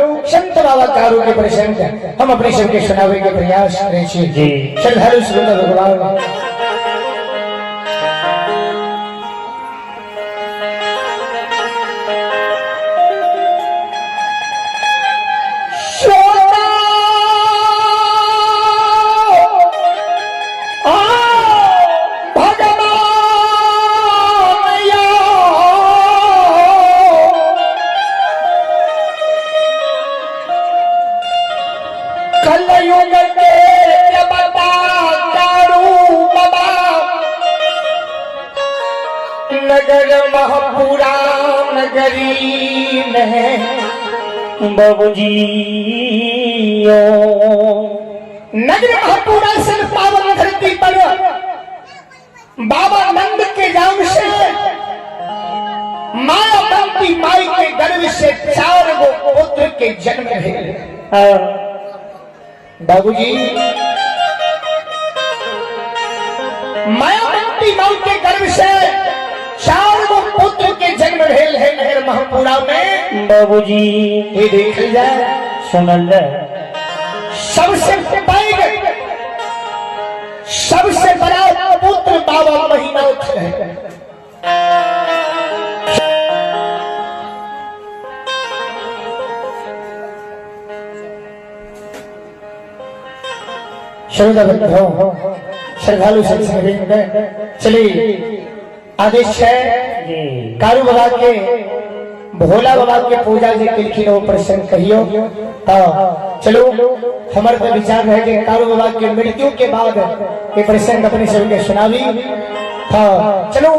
संत बाबा कारू के प्रसंग हम अपने सबके सुनावे के प्रयास करै छी। जी। श्रद्धालु श्रोता भगवान, श्रोता आ भगवान या कलयुग के देवता कारू बाबा नगर महापुरा नगरी में बाबूजी नगर महापुरा से पावन धरती पर बाबा नंद के नाम से माया बनती माई के गर्भ से चार गो पुत्र के जन्म भेल। हाँ। बाबूजी, मायावती माई के गर्भ से चार गो पुत्र के जन्म भेल है नगर महपुरा में। बाबूजी, ये देखल जाए, सुनल जाए, सबसे पैघ, सबसे बड़ा पुत्र बाबा महिनाथ है। श्रद्धा बंधो, श्रद्धालु सत्संग, चलिए आदेश है जी। कारू बाबा के, भोला बाबा के पूजा जे केलखिन ओ प्रसंग कहियो। तो चलो, हमर तो विचार रहे जे कारू बाबा के मृत्यु के बाद ये प्रसंग अपने सबके सुनावी। तो चलो,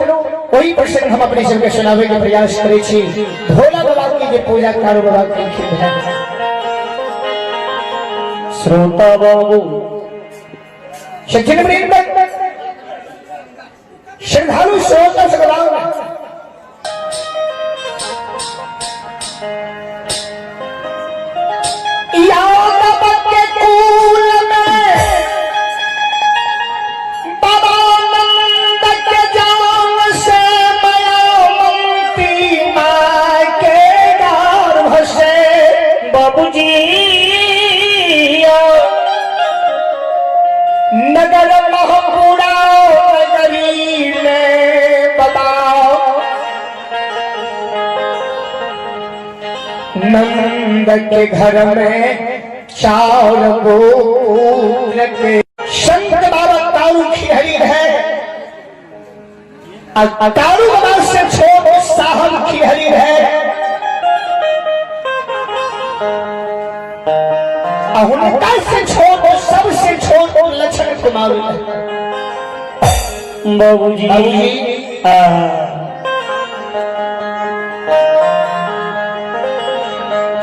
वही प्रसंग हम अपने सबके सुनावे के प्रयास करे छी, भोला बाबा की जे पूजा कारू बाबा केलखिन है। श्रोता बाबू, सज्जन वृंद, श्रद्धालु श्रोता भगवान, यादव के कुल में बाबा नंद के जान से मायावती माँ के गर्भ से बाबूजी, नगर महपुरा नगरी में बाबा नंद के घर में चार पुत्र के संत बाबा तारू खिहरी है। तारू बाबा से छोट साहब खिहरी है। हुनका से छोट, सबसे छोट लक्ष्मण कुमार है। बाबूजी। बाबूजी।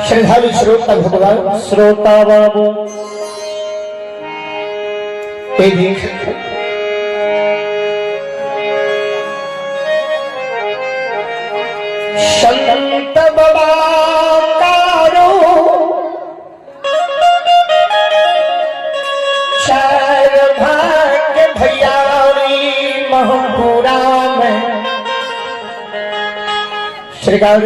श्रद्धालु श्रोता भगवान, श्रोता बाबू, ये देख, संत बाबा कारो चार भाग्य भैयारी महपुरा में श्रीगांव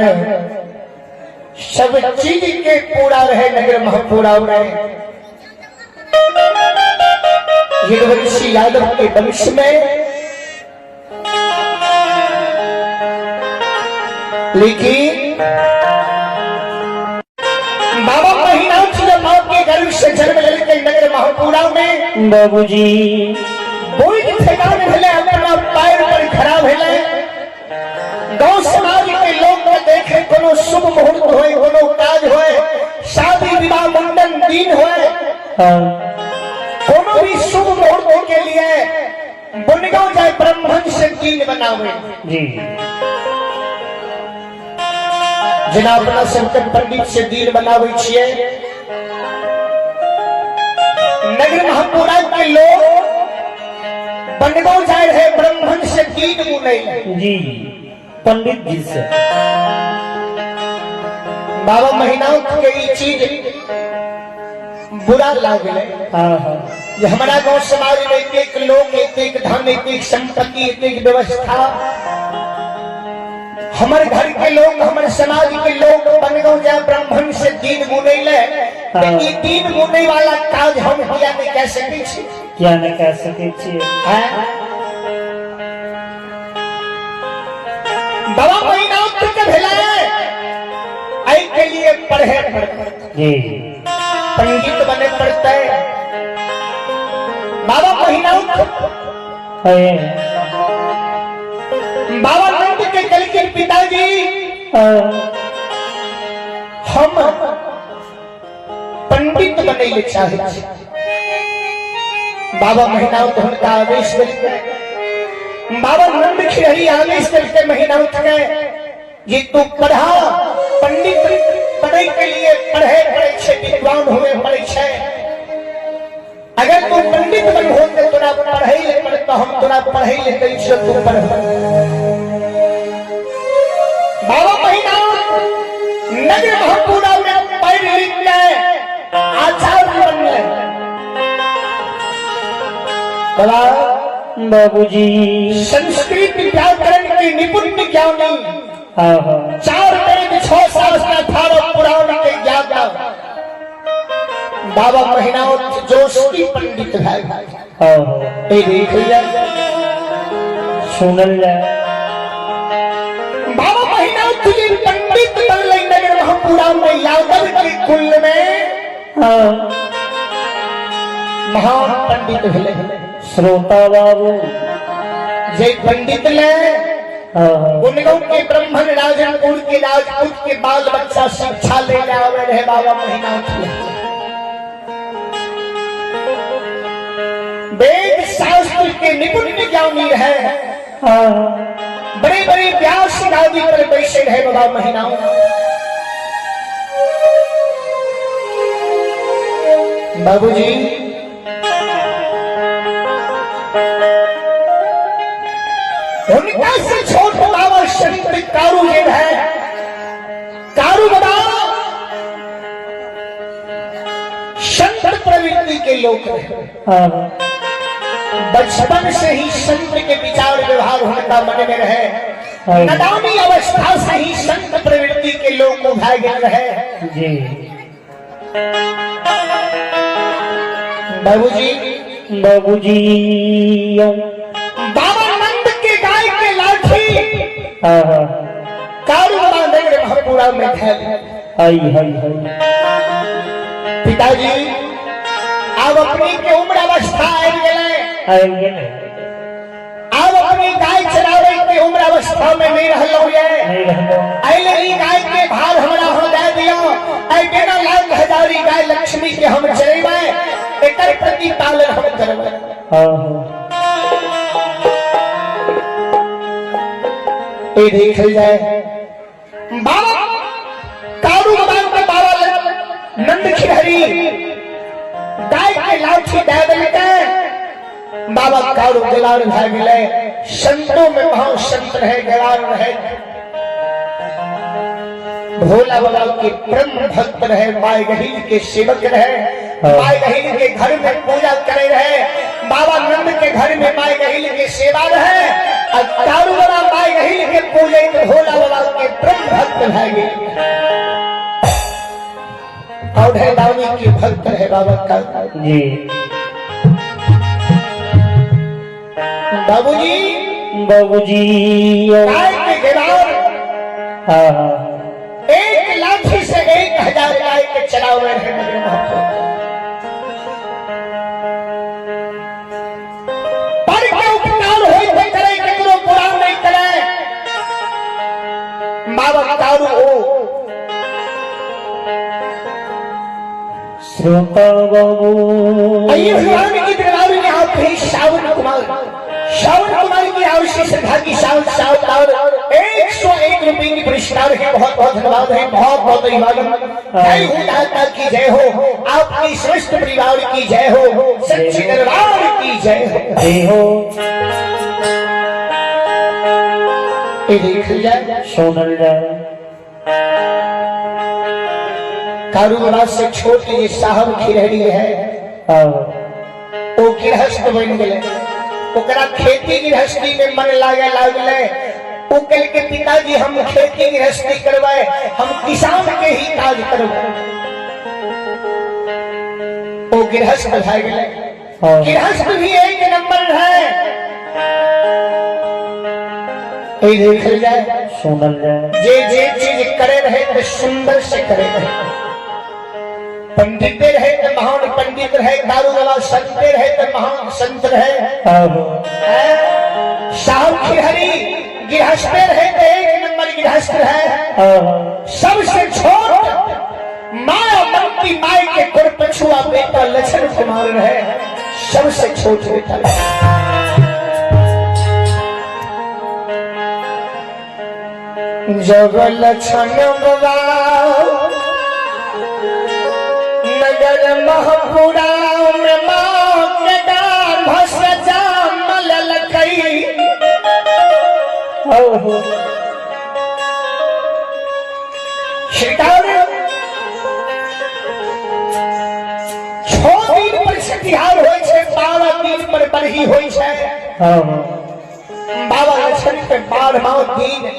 सब चीज के पूरा रहे नगर महपुरा में यदुवंशी यादव के वंश में। लेकिन बाबा महिनाथ जब माँ के गर्भ से जन्म लेके नगर महपुरा में बाबूजी, बोझ ठेकान भेले, अपना पैर पर खड़ा भेले, गांव समाज के लोग के देखे, कोनो शुभ मुहूर्त होए, कोनो काज होए, शादी विवाह मुंडन दिन होए, हाँ, कोनो भी शुभ मुहूर्त के लिए बुनगांव जाए ब्राह्मण से दिन बनावे। जी। जेना अपना सबके पंडित से दिन बनावे छिए, नगर महापुरा के लोग बनगांव जाए रहे ब्राह्मण से दिन बुने। जी, पंडित जी से। बाबा महीनाथ के ई चीज बुरा लागले हाँ हाँ जे हमारा गांव समाज में एक लोग, एक एक धन, एक एक संपत्ति, एक एक व्यवस्था, हमर घर के लोग, हमर समाज के लोग बनगांव जाए ब्राह्मण से दिन बुने। तऽ ई दिन गुनै वाला काज हम किया नहि कए सकै छी? किया नहि कए सकै छियै? हैं? बाबा महीना के भेलै, एहि के लिए पढ़े पड़तै। जी। पंडित बने पड़तै। बाबा महीना है। बाबा नंद के कहलखिन पिताजी, हम पंडित बनै ले चाहै छी। बाबा महीना तो हुनका आदेश देलकै। बाबा नंद खिरही आदेश देलकै महीना उठ के जे तू पढ़ा, पंडित बनै के लिए पढ़े पड़ै छै, विद्वान होवे पड़ै छै। अगर तू पंडित बनहो तो तोरा पढ़ै ले पड़तौ, हम तोरा पढ़ै ले दै छियौ, तू पढ़। बाबा महीना नगर महपुरा में पढ़ लिख के आचार्य बनले। बाबा बाबूजी, संस्कृत व्याकरण के निपुण ज्ञानी, हाँ हाँ 4 वेद 6 शास्त्र 18 पुराण के ज्ञाता बाबा महीना जोशी पंडित भाई। हाँ हाँ ए देख लिया। सुनल जाए। बाबा महीना तुझे पंडित बनले नगर महपुरा में यादव के कुल में। हाँ। महान पंडित भेले। श्रोता बाबू, जय पंडित ले हाँ हाँ उनकों के ब्राह्मण राजनपुर के राजपूत के बाल बच्चा शिक्षा ले आवे रहे बाबा महीना। वेद शास्त्र के निपुण ज्ञानी है। हाँ बड़े बड़े व्यास गादी पर बैठे रहे बाबा महीना। बाबूजी, उनका से छोट बाबा संत कारू जे है, कारू बाबा संत प्रवृत्ति के लोग रहे। हाँ बचपन से ही संत के विचार व्यवहार उनका मन में रहे। हाँ। नदानी अवस्था से ही संत प्रवृत्ति के लोग उभाए गए रहे। जी। बाबूजी, बाबूजी, बाबा नंद के गाय के लाठी हाँ हाँ कारू बाबा नगर महपुरा में धैल। हाय हाय हाय। पिताजी, अब अपनी के उम्र अवस्था आबि गेलै। आबि गेलै। आब अपनी गाय चराबै के उम्र अवस्था में नहीं रहलहुँ ये। नहीं रहलो। अइले ई गाय के भार हमरा अहाँ दए दियौ। एहि बिना लाख हजारी गाय लक्ष्मी के हम चरेबै, एकर प्रतिपालन हम करबै। हाँ हाँ ए देखल जाए, बाबा कारू बाबा के बाबा नंद खिहरी गाय के लाठी दए देलकै। बाबा कारू गलार भए गेलै। संतों में महान संत रहे, गलार रहे, भोला बाबा के परम भक्त रहे, माय गहील के सेवक रहे। हाँ। माय गहील के घर में पूजा करे रहे। बाबा नंद के घर में माय गहील के सेवा रहे और कारू बाबा माय गहील के पूजे के भोला बाबा के परम भक्त भए गेल। औढ़े दानी के भक्त रहे बाबा का। जी। बाबूजी, बाबूजी, गाय के गिराव हाँ हाँ एक लाठी से 1000 गाय के चलावे रहे नगर महफूज। पर के उपकार होय ते करे, केकरो बुरा नहीं करे बाबा दारू ओ। श्रोता बाबू, आइए, भगवान की दरबार में आप ही श्रावण कुमार, श्रावण कुमार की आवश्यक श्रद्धा की साउंड साउंड और 101 रुपए की पुरस्कार है। बहुत बहुत धन्यवाद है, बहुत बहुत अभिवादन। जय हो दाता की जय हो, आपकी श्रेष्ठ परिवार की जय हो, सच्चे दरबार की जय हो। जय हो। ये देख लिया। सोनल जाए। कारोबार से छोट ये साहब खिरहरी है। हाँ। ओ गृहस्थ बन गए, ओकरा खेती गृहस्थी में मन लागे लागले। ओ कल के पिताजी, हम खेती गृहस्थी करबै, हम किसान के ही काज करबै। ओ गृहस्थ भए गेलै। हाँ। गृहस्थ भी एक नंबर है। ई देखल जाए, सुनल जाए, जे जे चीज करे रहे तो सुंदर से करे रहे। पंडिते रहे तो महान पंडित रहे, दारू वाला संते रहे तो महान संत रहे। हाँ। साहब खिहरी गृहस्थे रहे तो एक नंबर गृहस्थ है। हाँ। सबसे छोट माया मंती माई के कुर पछुआ बेटा लक्ष्मण कुमार रहे, सबसे छोट बेटा रहे। जब लक्ष्मण बाबा नगर महपुरा में माँ के गर्भ सजा ललकई। हाँ। शिकार 6 दिन पर छठिहार होइ छै, 12 दिन पर बरही होइ छै। हाँ। बाबा लक्ष्मण के 12वां दिन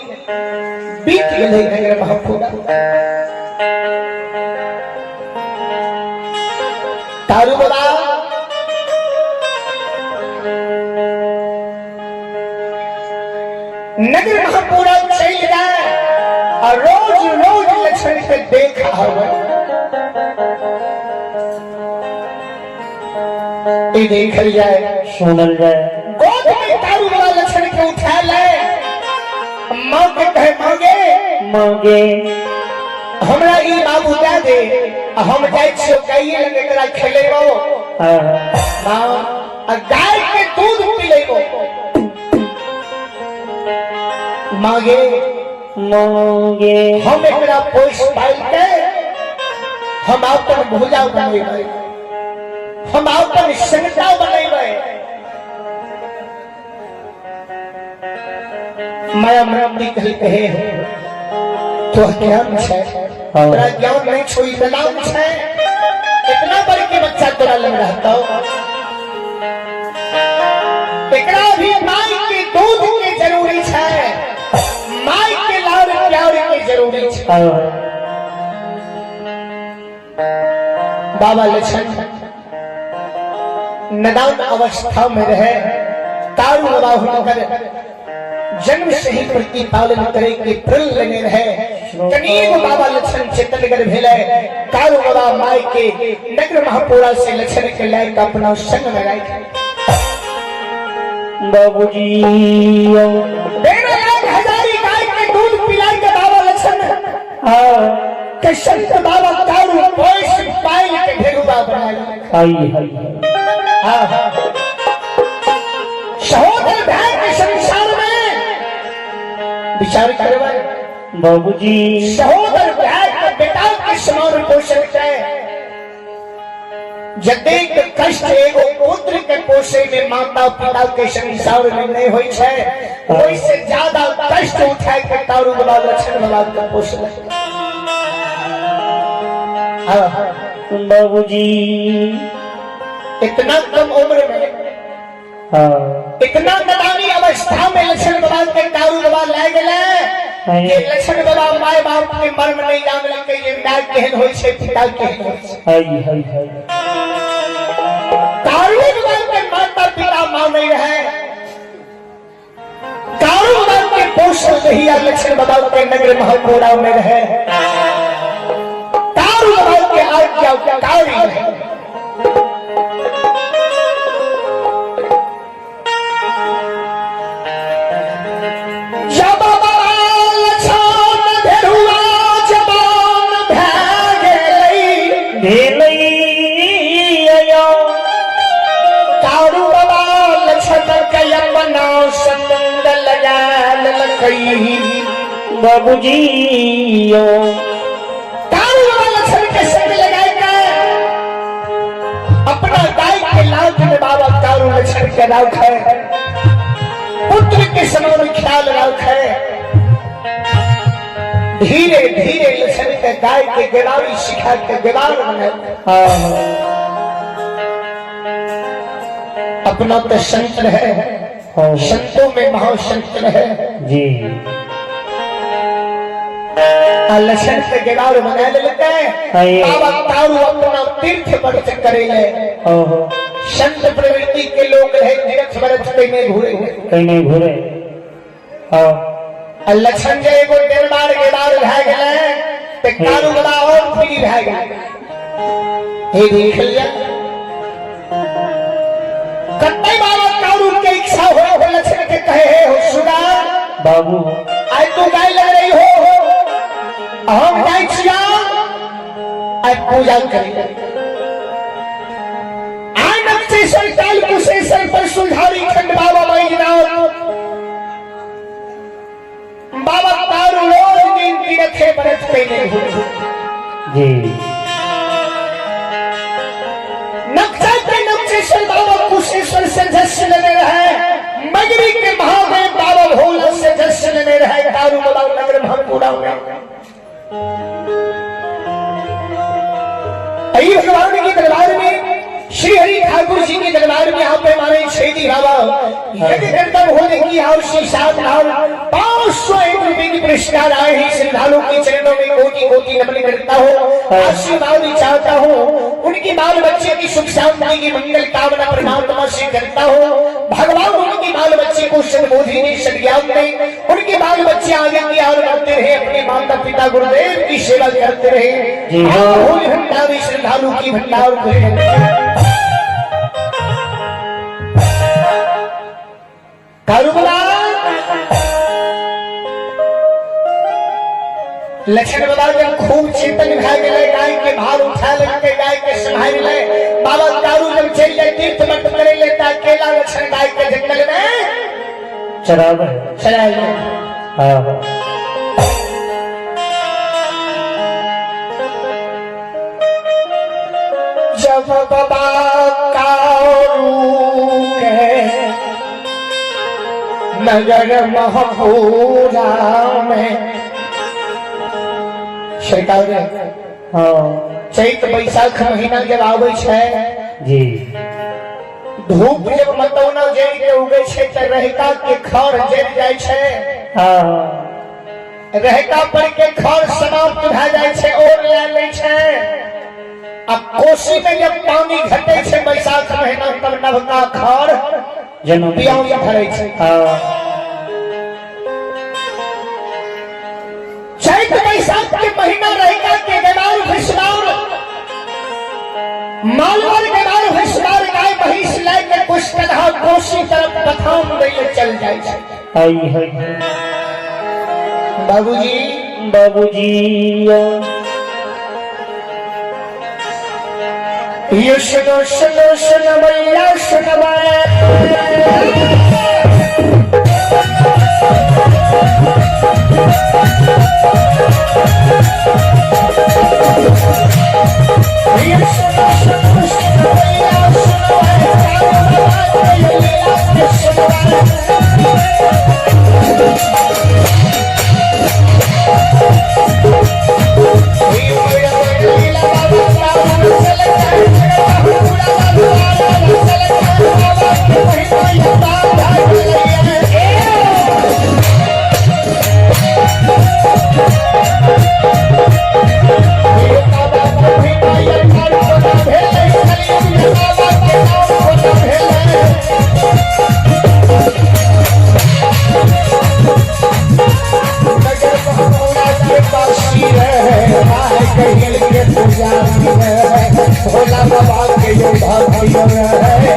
बीत गेलै नगर महफूरा। तारू बाबा नगर महापुरा चल जाए और रोज रोज लक्ष्मण के देखा हवे। ई देखल जाए, सुनल जाए, गोद में तारू वाला लक्ष्मण के उठा ले, माँ के कहे, मांगे, मांगे, हमरा ई बाबू दे दे, आ हम जाइ छियो गाइये लग एकरा खेलेबो। हाँ। माँ, आ गाय के दूध पिलेबो। मांगे, मांगे, हम एकरा पोस पाल के हम अपन भुजा बनेबै, हम अपन संता बनेबै। माया मरम कही कहे तो ज्ञान छै, तोरा ज्ञान नहीं छो, ई नाम छै, इतना बड़ के बच्चा तोरा लग रहता, एकरा भी माई के दूध के जरूरी छै, माई के लाड़ प्यार के जरूरी छै। हाँ। बाबा लक्ष्मण नदान अवस्था में रहे, तारू बाबा हुनकर जन्म से ही प्रतिपालन करे के प्रण लेने रहे। कनीब बाबा लक्ष्मण चेतनगर भेले, तारू बाबा माई के नगर महापुरा से लक्ष्मण के लायक अपना संग में राख। बाबूजी, 1.5 लाख हजारी गाय के दूध पिलाई के बाबा लक्ष्मण हाँ। के संत बाबा तारू पोस पाइल के ढेरुआ बनाई। आई हाय। हाँ, सहोदर भाई के संसार में विचार करवा बाबूजी, सहोदर भाई के बेटा के समान पोषण करे। जतेक कष्ट एगो पुत्र के पोषे में माता पिता के संसार में नहीं होई छै, ओहि से ज्यादा कष्ट उठाए के तारू बाबा लक्ष्मण बाबा के पोषण। हाँ। बाबूजी, इतना कम उम्र में, हाँ। इतना नदानी अवस्था में लक्ष्मण बाबा के दारू बाबा लाए गेलै जे लक्ष्मण बाबा my बाप के मर्म नहीं जानलकै जे my केहन होइ छै, पिता केहन होइ छै। हाय हाय हाय। दारू बाबा के माता पिता माँ नहीं रहे। दारू बाबा के पोषण जहिया लक्ष्मण बाबा के नगर महापुरा में रहे, दारू बाबा के आज्ञाकारी रहे। जब बाबा लक्ष्मण भेरुआ जवान भए गेलै, भेलै अया, तारू बाबा लक्ष्मण के अपना संग लगा लेलकै। बाबूजी यो, तारू बाबा लक्ष्मण के संग लगाए के अपना गाय के लाख में बाबा तारू लक्ष्मण के राख है, पुत्र के समान ख्याल राख है। धीरे धीरे लक्ष्मण के गाय के गेलावी सिखा के गेलार बनाए। हाँ। अपना तो संत है, हाँ। संतों में महासंत है। जी। आ लक्षण के गेबार बना लेलकै। बाबा तारू अपना तीर्थ व्रत करे ले। ओहो। संत प्रवृत्ति के लोग रहे, तीर्थ व्रत कहीं घूरे। कहीं नहीं घूरे। हाँ। आ लक्षण जे एगो डेरबार गेबार भए गेलै ते कारू बाबा और फ्री भए गेलै। हे देख लिया कत्ते बाबा कारू के इच्छा हो हो लक्षण के कहे हे हो सुना बाबू, आइ तू गाय लग रही हो, हम जाइ छिया आइ पूजा करी। आनंद स्टेशन काल कुशेश्वर पर सुधारी खंड बाबा बैजनाथ बाबा तारू रोज दिन तीरथे व्रत कैने हो। जी। नक्शा के नक्शेश्वर बाबा कुशेश्वर से जश्न लेने रहे, मगरी के महादेव बाबा भोला से जश्न लेने रहे तारू बाबा नगर भमपुरा में। अई भगवान के दरबार में, श्री हरि ठाकुर जी के दरबार में यहाँ पे हमारे छेदी बाबा यज्ञ करतब होने की और श्री सात लाल 501 रुपए की पुरस्कार आए हैं। श्रद्धालु के चरणों में कोटि कोटि नमन करता हूँ, आशीर्वाद चाहता हूँ, उनकी बाल बच्चे की सुख शांति की मंगल कामना परमात्मा से करता हूँ। भगवान उनकी बाल बच्चे को सद्बुद्धि ने सद्ज्ञान दे, उनके बाल बच्चे आगे की ओर बढ़ते रहे, अपने माता पिता गुरुदेव की सेवा करते रहे। जी हाँ। भंडारी श्रद्धालु की भंडार खुले। कारोबार लक्ष्मण बाबा जब खूब चेतन भए गेलै, गाय के भार उठा लेलकै, गाय के सम्हारि लै। बाबा दारू जब चलि जाय तीर्थ मठ करै ले तऽ अकेला लक्ष्मण गाय के जंगल में चराबै है। चला ले। हाँ हाँ। जब बाबा कारू के नगर महपूरा में सरकार रे। हाँ। चैत बैसाख महीना जब आबै छै जी। धूप जब मतौना जरि के उगै छै तऽ रहिका के खर जरि जाइ छै। हाँ। रहका पर के खर समाप्त भए जाइ छै और लए लै छै। आ कोसी में जब पानी घटै छै बैसाख महीना तब नवका खर जन्म बियाउन धरै छै। हाँ। चैत बैसाख के महीना रहिका के गदार भैसमार मालवर गदार भैसमार गाय महिष लए के कुछ कदहा कोसी तरफ बथान दै ले चल जाइ छै। आई है। बाबूजी। बाबूजी। ये सुनो सुनो सुनो भैया सुनो। ये सुनो सुनो सुनो भैया सुनो, भोला बाबा के भक्ति रहे।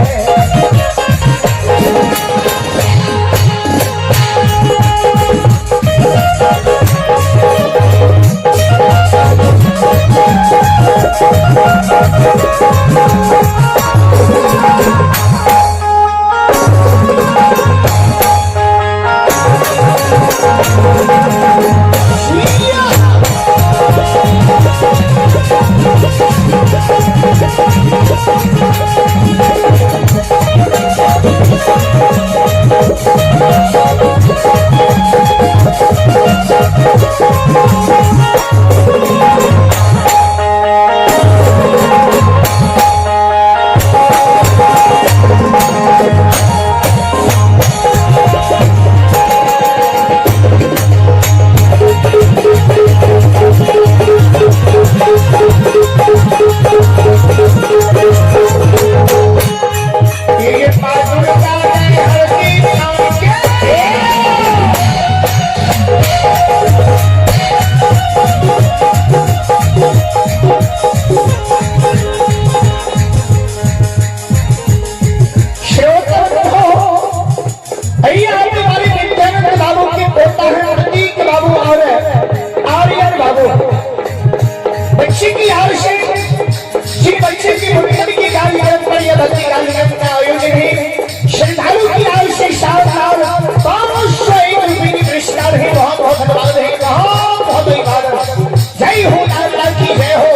ओर से श्री बच्चे की मुंडन की कार्यक्रम पर यह भक्ति कार्यक्रम का आयोजन है। श्रद्धालु की ओर से शानदार 501 रुपये की पुरस्कार है। बहुत बहुत धन्यवाद है, बहुत बहुत धन्यवाद। जय हो लाल की जय हो,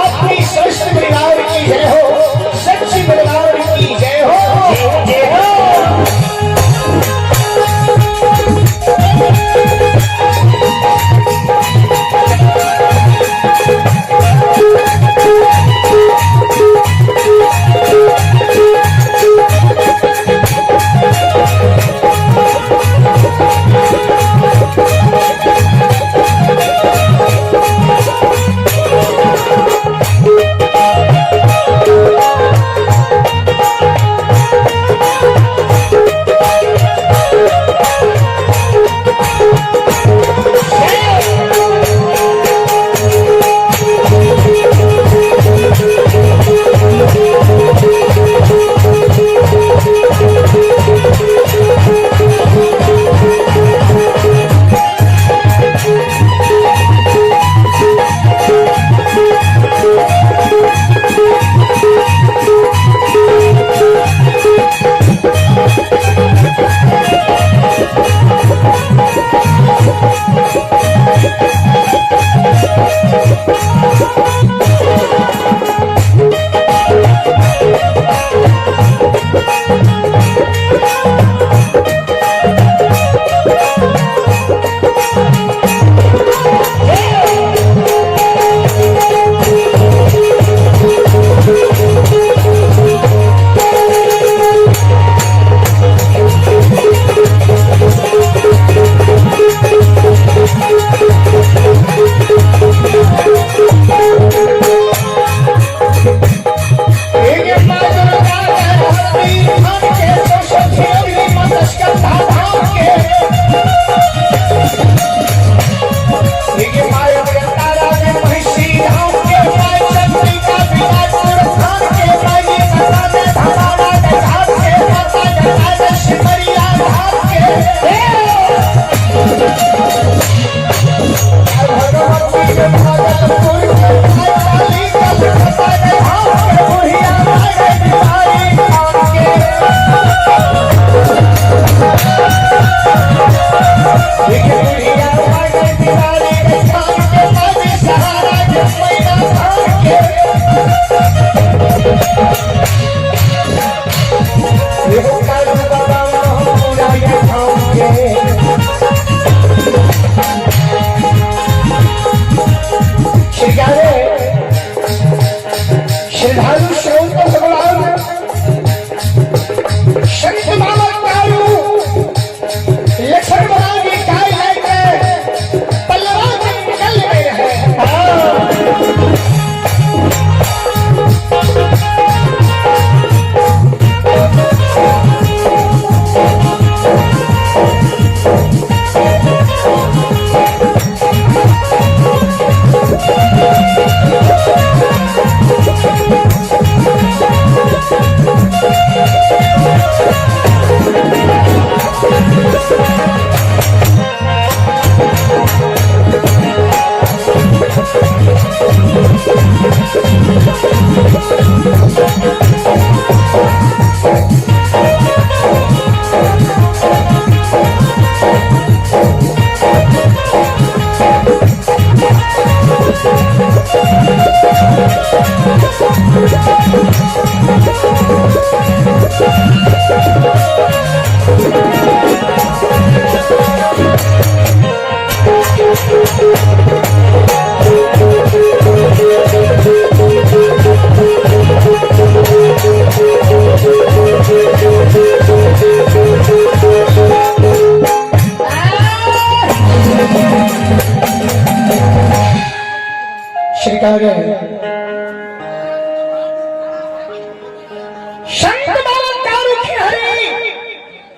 आपके स्वस्थ परिवार की जय हो, सच्ची परिवार की जय हो, जय हो। एक माँ दुर्गा हरि धाम के तो मतस्कंधा धाम के एक माया तारा में महिषी धाम के माय चंद्रिका विराजपुर धाम के माई माता में धमावा धाम के माता जटा शिवरिया धाम के भगवती के भागलपुर के काली कलकत्ता के धाम के बुढ़िया माय बिहारी धाम के एक बुढ़िया माय बिहारी के धाम के माय सहारा के मैना धाम के एगो कारू बाबा मोरा के धाम के। श्रद्धालु श्रोता भगवान संत बाबा कारू लक्ष्मण बाबा की काय लेके पल्लवा के निकल गए हैं। श्री संत बाबा कारू हरि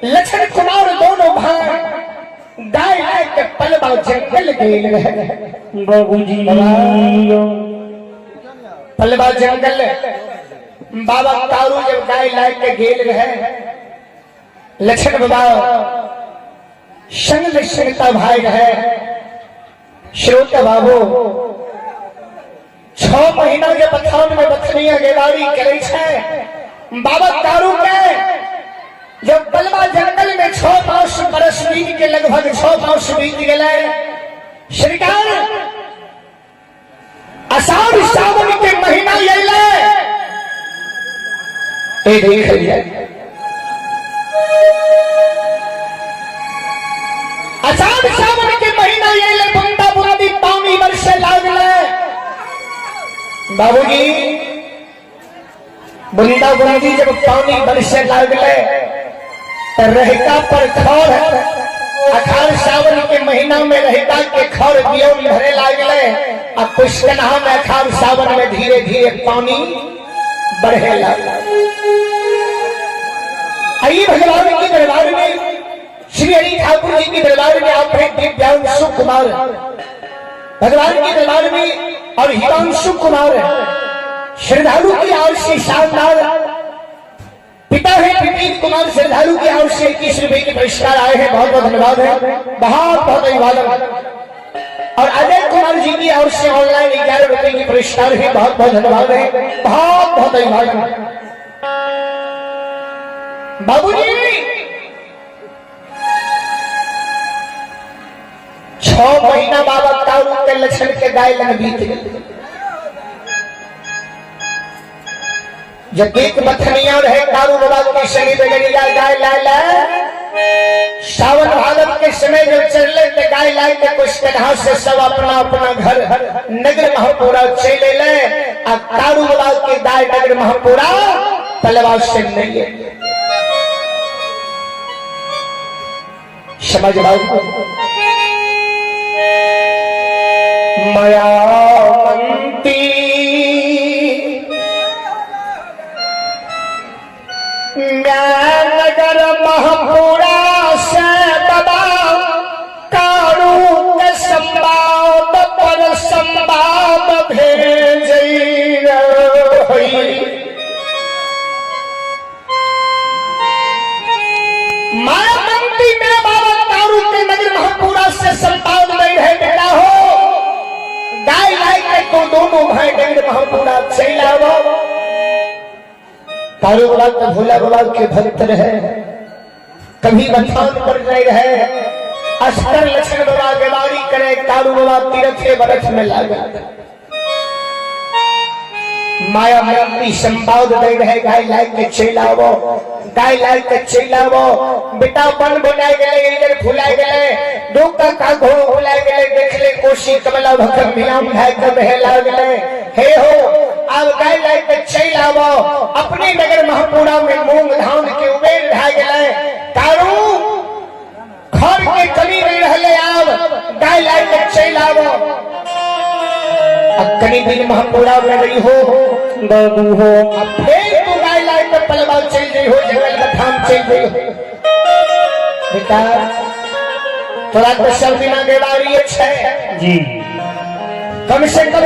लक्ष्मण कुमार दोनों भाई गाय गाय के पलवा जंगल गेल रहे। बाबूजी पलवा जंगल बाबा कारू जब गाय लाए के गेल रहे, लक्ष्मण बाबा संग लक्ष्मणता भाई रहे। श्रोता बाबू 6 महीना के बथान में बथनिया गेवारी करे छै बाबा कारू के। जब बलवा जंगल में 6 मास बरस बीत के लगभग 6 मास बीत गए सरकार, आषाढ़ सावन के महीना अयलै, ए देख लिया आषाढ़ सावन के महीना अयलै, बूंदा बूंदी पानी बरसे लागलै। बाबूजी, बूंदा बूंदी जब पानी बरसे लागलै तो रहता पर खर, अखाड़ सावन के महीना में रहता के खर बियौन भरे लागलै आ पुष्कनहा में अखाड़ सावन में धीरे धीरे पानी बढ़े लागल। आई भगवान के दरबार में, श्री हरि ठाकुर जी के दरबार में आप हैं दिव्यांशु कुमार भगवान के दरबार में और हिमांशु कुमार श्रद्धालु की ओर से शानदार पिता है विपिन कुमार श्रद्धालु की ओर से 21 रुपए के पुरस्कार आए हैं। बहुत बहुत धन्यवाद है, बहुत बहुत अभिवादन। और अजय कुमार जी की ओर से ऑनलाइन 11 रुपए के पुरस्कार है। बहुत बहुत धन्यवाद है, बहुत बहुत अभिवादन। बाबूजी, 6 महीना बाबा कारू के लक्षण के गाय लग बीत गए। जब एक बथनिया रहे कारू बाबा के शनि बेगरिया गाय लाए लाए सावन भादव के समय जब चलले ते गाय लाए के कुछ कन्हा से सब अपना अपना घर नगर महापुरा चले ले आ कारू बाबा के गाय नगर महापुरा पलवा से नहीं है। समझ बाबू मायावंती नगर महापुरा से बाबा कारू के संवाद पर संवाद भेज। मायावंती मेरा बाबा कारू के नगर महापुरा से संपाद नहीं रहे। बेटा हो, गाय लाय के तो दोनों भाई नगर महापुरा चल आवो। कारू बाबा के भोला बाबा के भक्त रहे, कभी बथान पर नहीं रहे। अस्तर लक्ष्मण बाबा बीमारी करे, कारू बाबा तीर्थ बरथ में लागा। माया मायावती संवाद दे रहे, गाय लाय के चल आवो, गाय लाय के चल आवो। बेटा बन बनाए गए, इधर फुलाए गए, दो का का घो फुलाए गए। देख ले कोशी कमला भक्त मिलाम भाई के बहे लाग गए। हे हो, अब गाय लाय के चल आवो। अपने नगर महापुरा में मूंग धान के उबेर भए गए। कारू घर के कमी नहीं रहले, आब गाय लाय के चल आवो। अब कनी दिन महापुरा में रही हो बाबू हो, अब फिर तू गाय लाय के पलवा चल गई हो, जंगल बथान चल गई हो। बेटा, तोरा तो सब दिना गेवारी छै जी कम से कम